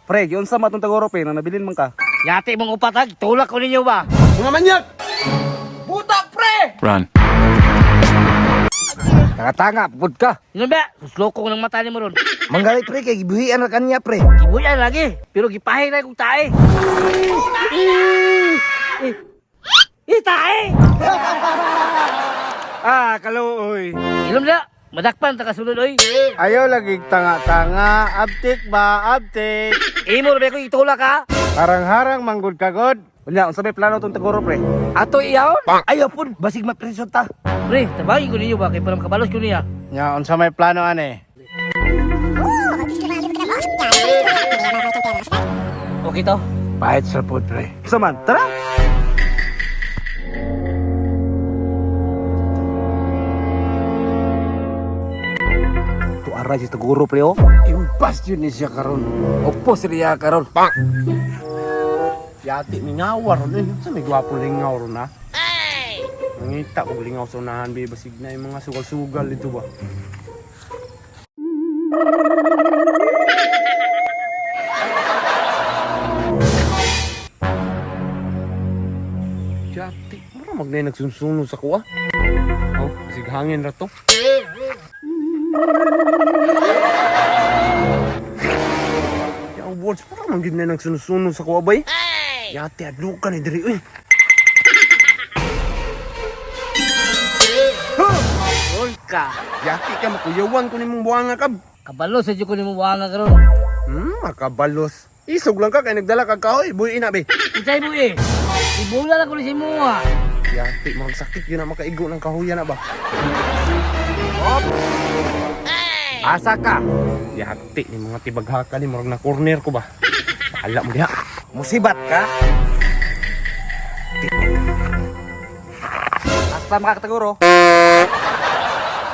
Pre, giunsa man atong Taguro pre nang nabilin man ka. Yati mong upatag, tulak ko ninyo ba? Mga manyak! Butak pre! Run. Tanga-tanga, pupud ka. Yun ba? Susloko ko ng mata ni mo ron. Manggalit pre, kay gibuhian ra kanya pre. Gibuyan lagi, pero gipahay na kong tae. Eh, eh, tae! Ah, kaluoy. Ilom na, madakpan ta kasulod oy. Ayaw lagi tanga-tanga, abtik ba, abtik. Imo ra ba ko itulak ha? Harang-harang manggod kagod. Unya, unsa may plano atong Taguro pre? Ato iyawon? Ayaw pud, basig mapreso ta. Pre, tabangin ko ninyo ba kay para makabalos ko niya. Nya, unsa may plano ane? Okay to? Pahit sa pud pre. Unsa man? Tara. Tuara si Taguro pre oh. Impas yun ni siya karon. Opo siriya karon. Yati mingaw ron eh. Sa may gwapo lingaw ron ha. Nangita og lingaw sa unahan be basig na yung mga sugal-sugal dito ba. Yati, mura magnay nagsunsuno sa kuha. Oh, basig hangin ra to. Ya, words, mura man gid na nagsunsuno sa kuha bay. Yati, adlo ka ni diri uy. Ol ka. Yati ka, makuyawan ko nimong buhanga kab. Kabalo sa jud ko nimo buhanga karon. Makabalos. Isog lang ka kay nagdala kag kahoy, buhi na be. Unsay mo eh? Ibula lang ko ni si mo ah. Yati, murag sakit yun na makaigo ng kahoyan na ba. Asa ka? Yati ni mga tibaghaka ni murag na corner ko ba. Bahala mo diha. Musibat ka? Asa makakataguro?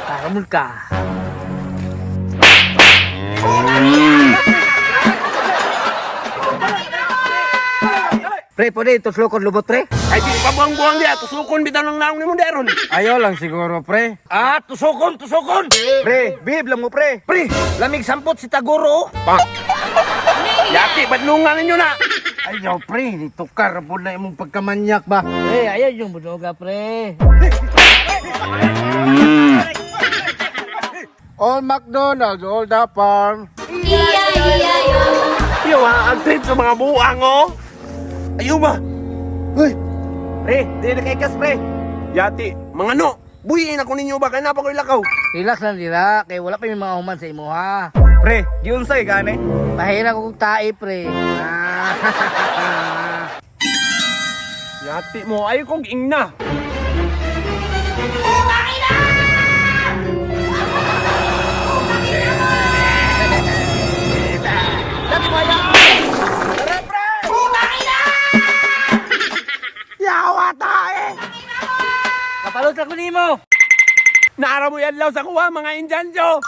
Karamol ka. Pre, pwede tuslokon lubot pre. Ay di pa buang-buang diha, tusukon bitaw ng naong nimo diha ron. Ayaw lang siguro, pre. Ah, tusokon, tusokon. Pre, bib lang mo pre. Pre, lamig sampot si Taguro. Yati, badlungan ninyo na. Ayaw, pre. Tukar po na imong pagkamanyak ba? Pre, ayaw yung budoga, pre. All McDonald's, all the farm. Yo ha, ang trip sa mga buang oh. Ayo ba? Hoy, Pre, di na kaikas pre. yati, mga no. Buhiin ako ninyo ba kay napa ko'y lakaw. Relax lang dira, kay wala pa yung mga human sa imo ha. Pre, giunsay gani? Pahira ko kong tae, pre. Yati mo, ayo kong ingna. Kapalos lang ko nimo. Naara mo yan law sa kuha, mga Indianjo.